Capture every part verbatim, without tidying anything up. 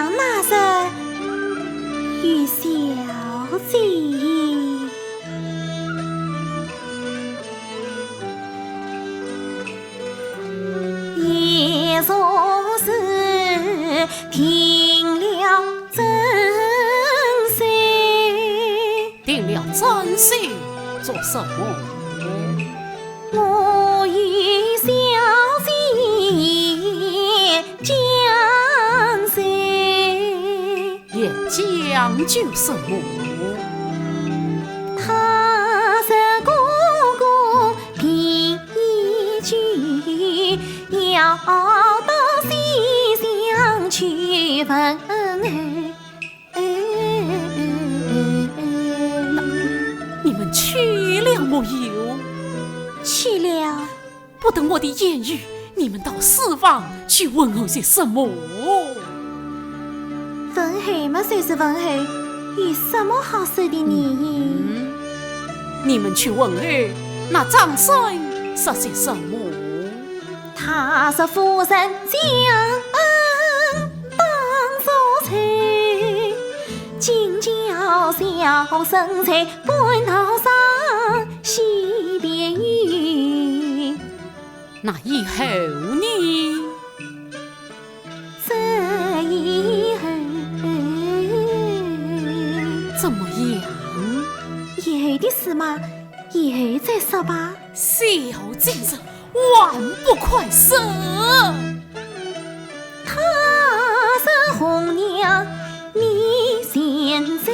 那日与小姐。也若是定了真身。定了真身做什么？我与小姐也将就。也将就什么？他说哥哥病已久，要到西厢去问候。你们去了没有？去了。不等我的言语，你们到书房去问候些什么？问候嘛，就是问候，有什么好说的呢？嗯，你们去问候，那张生说些什么？他说夫人将恩当作仇，今叫小生在半途上许别人。那以后呢？这以后。怎么样？以后的事嘛，以后再说吧。小贱人，还不快说！他说红娘，你先走。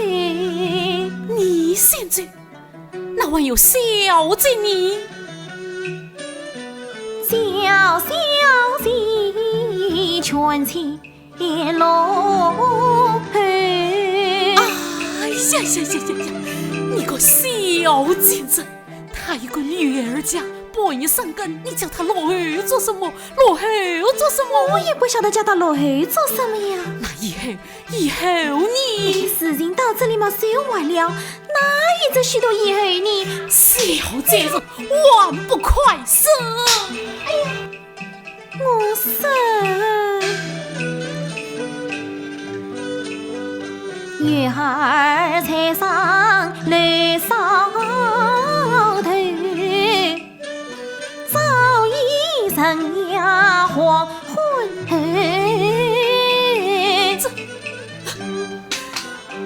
你先走？那还有小姐呢？叫小姐全在落后。哎呀呀呀呀呀！你个小贱人，她一个女儿家，半夜三更，你叫她落后做什么？落后做什么？我也不晓得叫她落后做什么呀。那以后，以后呢？事情到这里嘛，说完了，哪有这许多以后呢？小贱人，还不快说！哎呀，我说，月儿在上楼梢头，早已成了黄昏头。这，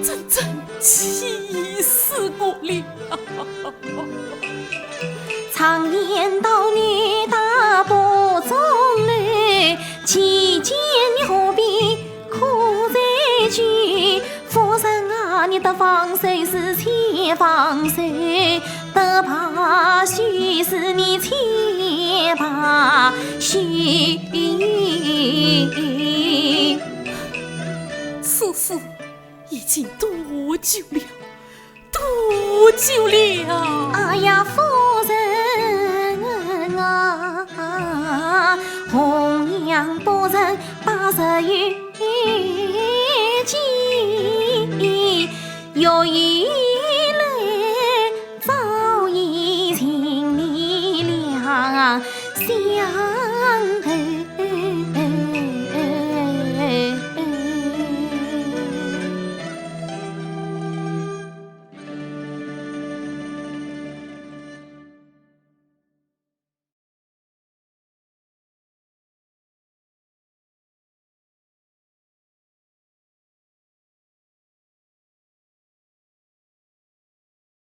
真正气死我了！常言道女大不中留，其间你何必苦追究？夫人啊，你得放手是且放手，得罢休是你且罢休。此事已经多久了？多久了？哎呀，夫人啊，红娘不曾把这有情，有一来早已尽力了，想